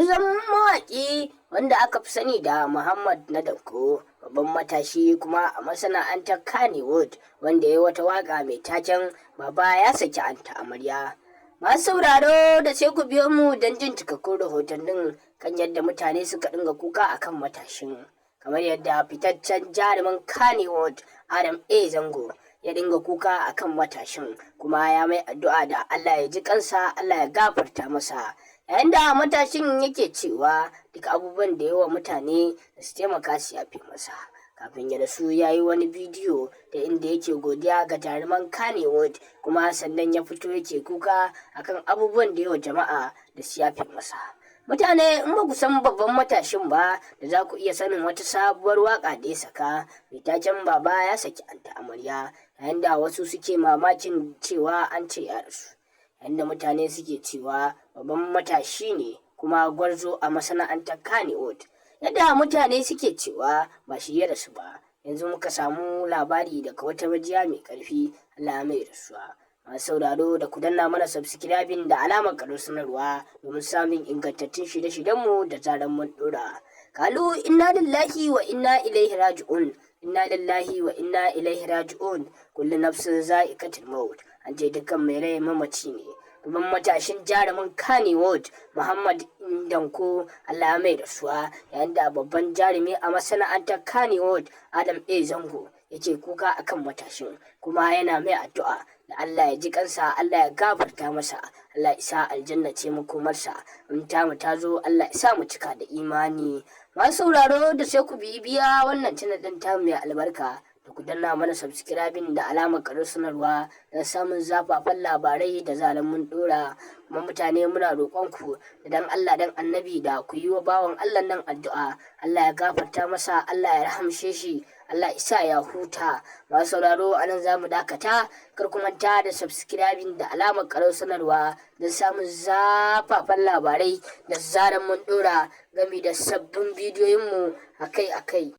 Gwarzon mawaƙi wanda aka fi sani da Muhammad na Danko, babban matashi kuma a masana'antar Kannywood, wanda ya yi wata waƙa mai taken "Baba ya saki anta amarya". Masu sauraro, da sai ku biyo mu don jin cikakkun rahotannin kan yadda mutane suka dinga kuka akan matashin. Kamar yadda fitaccen jarumin Kannywood Adam A. Zango ya dinga kuka akan matashin, kuma ya mai addu'a da Allah ya ji kansa, Allah ya gafarta masa. Yayin da matashin yake cewa duk abubuwan da yawa mutane da su taimaka su yafe masa. Kafin ya rasu, ya yi wani bidiyo da inda yake godiya ga jaruman Kannywood, kuma sannan ya fito yake kuka akan abubuwan da yawa jama'a da su yafe masa. Mutane, in ba ku san babban matashin ba, da za ku iya sanin wata sabuwar waka da ya saka mai taken "Baba ya saki anta amarya", yayin da wasu suke mamakin cewa an ce ya rasu. Yayin da mutane suke cewa babban matashi ne kuma gwarzo a masana'antar Kannywood. Yadda mutane suke cewa ba shi ya rasu ba, yanzu muka samu labari daga wata majiya mai karfi, Allah mai rasuwa. Masu sauraro, da ku danna mana subscribing da alamar karar sanarwa domin samun ingantattun shirye-shiryenmu da zaran mun dora. Kalu inna lillahi wa inna ilaihi raji'un, inna lillahi wa inna ilaihi raji'un, kullu nafsin za'iqatul maut. An ce dukkan mai rai mamaci ne. Babban matashin jarumin Kannywood Muhammad Danko, Allah mai rasuwa, yayin da babban jarumi a masana'antar Kannywood Adam A Zango yake kuka akan matashin, kuma yana mai addu'a da Allah ya ji kansa, Allah ya gafarta masa, Allah ya sa aljanna ce makomarsa. In ta mu ta zo, Allah ya sa mu cika da imani. Masu sauraro, da sai ku bibiya wannan channel din ta mai albarka, da ku danna mana subscribing da alamar karar sanarwa don samun zafafan labarai da zaran mun dora. Kuma mutane, muna roƙon ku da dan Allah dan Annabi da ku yi wa bawan Allah nan addu'a, Allah ya gafarta masa, Allah ya rahamshe shi, Allah ya sa ya huta. Masu sauraro, anan za mu dakata. Kar ku manta da subscribing da alamar karar sanarwa don samun zafafan labarai da zaran mun dora, gami da sabbin bidiyoyinmu akai-akai.